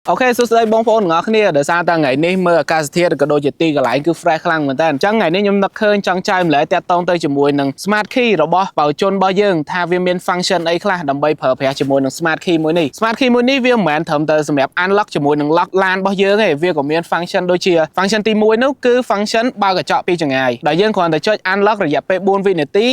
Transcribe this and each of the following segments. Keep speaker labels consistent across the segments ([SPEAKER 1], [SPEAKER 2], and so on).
[SPEAKER 1] OK សួស្តីបងប្អូនទាំងអស់គ្នាដោយសារតែថ្ងៃនេះមើលអាកាសធាតុក៏ដូចជាទីកន្លែងគឺ fresh ខ្លាំងមែនតើអញ្ចឹងថ្ងៃនេះខ្ញុំនឹកឃើញចង់ចែករំលែកតាក់ទងទៅជាមួយនឹង smart key របស់បៅជនរបស់យើងថាវាមាន function អីខ្លះដើម្បីប្រើប្រាស់ជាមួយនឹង smart key មួយនេះ។ Smart key មួយនេះវាមិនមែនត្រឹមតែសម្រាប់ unlock ជាមួយនឹង lock ឡានរបស់យើងទេវាក៏មាន function ដូចជា function ទី1នោះគឺ function បើកកញ្ចក់ពីចម្ងាយដែលយើងគ្រាន់តែចុច unlock រយៈពេល4វិនាទី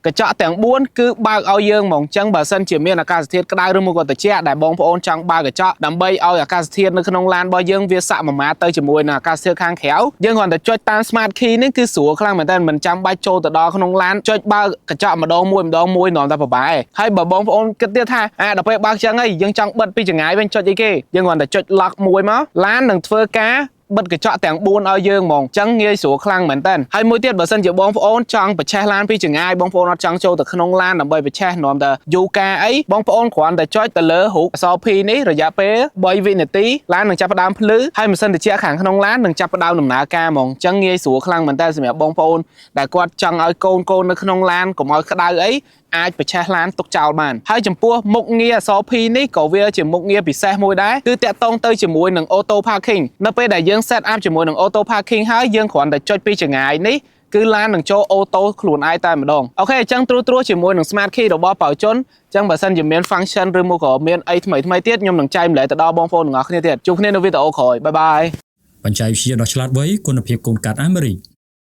[SPEAKER 1] កញ្ចក់ទាំង4គឺបើកឲ្យយើងហ្មងអញ្ចឹងបើសិនជាមានអាកាសធាតុក្តៅឬមួយក៏ត្រជាក់ដែលបងប្អូនចង់បើកកញ្ចក់ដើម្បីឲ្យអាកាសធាតុនៅក្នុងឡានរបស់យើងវាសមាមាត្រទៅជាមួយនឹងអាកាសធាតុខាងក្រៅយើងគ្រាន់តែចុចតាម smart key នេះគឺស្រួលខ្លាំងមែនតើមិនចាំបាច់ចូលទៅដល់ក្នុងឡានចុចបើកកញ្ចក់ម្ដងមួយម្ដងមួយនាំតែពិបាកឯងហើយបើបងប្អូនគិតទៀតថាអាដល់ពេលបើកចឹងហើយយើងចង់បិទពីចម្ងាយវិញចុចអីគេយើងគ្រាន់តែចុច lock មួយមកឡាននឹងធ្វើការបិទកញ្ចក់ទាំង4ឲ្យយើងហ្មងអញ្ចឹងងាយស្រួលខ្លាំងមែនតើហើយមួយទៀតបើសិនជាបងប្អូនចង់បញ្ឆេះឡានពីចម្ងាយបងប្អូនអត់ចង់ចូលទៅក្នុងឡានដើម្បីបញ្ឆេះនាំតែយូការអីបងប្អូនគ្រាន់តែចុចទៅលើរូបអក្សរ P នេះរយៈពេល3វិនាទីឡាននឹងចាប់ផ្ដើមភ្លឺហើយម៉ាស៊ីនត្រជាក់ខាងក្នុងឡាននឹងចាប់ផ្ដើមដំណើរការហ្មងអញ្ចឹងងាយស្រួលខ្លាំងមែនតើសម្រាប់បងប្អូនដែលគាត់ចង់ឲ្យកូនកូននៅក្នុងឡានកុំឲ្យក្តៅអីអាចបញ្ឆេះឡានទុកចោលបានហើយចំពោះមុខងារអក្សរ P នេះក៏វាជាមុខងារពិសេសមួយដែរគឺតាក់ទងទៅជាមួយនឹង auto parking។ នៅពេលដែលយើង set up ជាមួយនឹង auto parking ហើយយើងគ្រាន់តែចុចពីចម្ងាយនេះគឺឡាននឹងចូល auto ខ្លួនឯងតែម្ដង OK អញ្ចឹងត្រួសត្រាសជាមួយនឹង smart key របស់បៅជនអញ្ចឹងបើសិនជាមាន function ឬមួយក៏មានអីថ្មីថ្មីទៀតខ្ញុំនឹងចែករំលែកទៅដល់បងប្អូនទាំងអស់គ្នាទៀតជួបគ្នានៅវីដេអូក្រោយ bye bye.
[SPEAKER 2] បច្ចេកវិទ្យាដ៏ឆ្លាតវៃគុណភាពកូនកាត់អាមេរិក។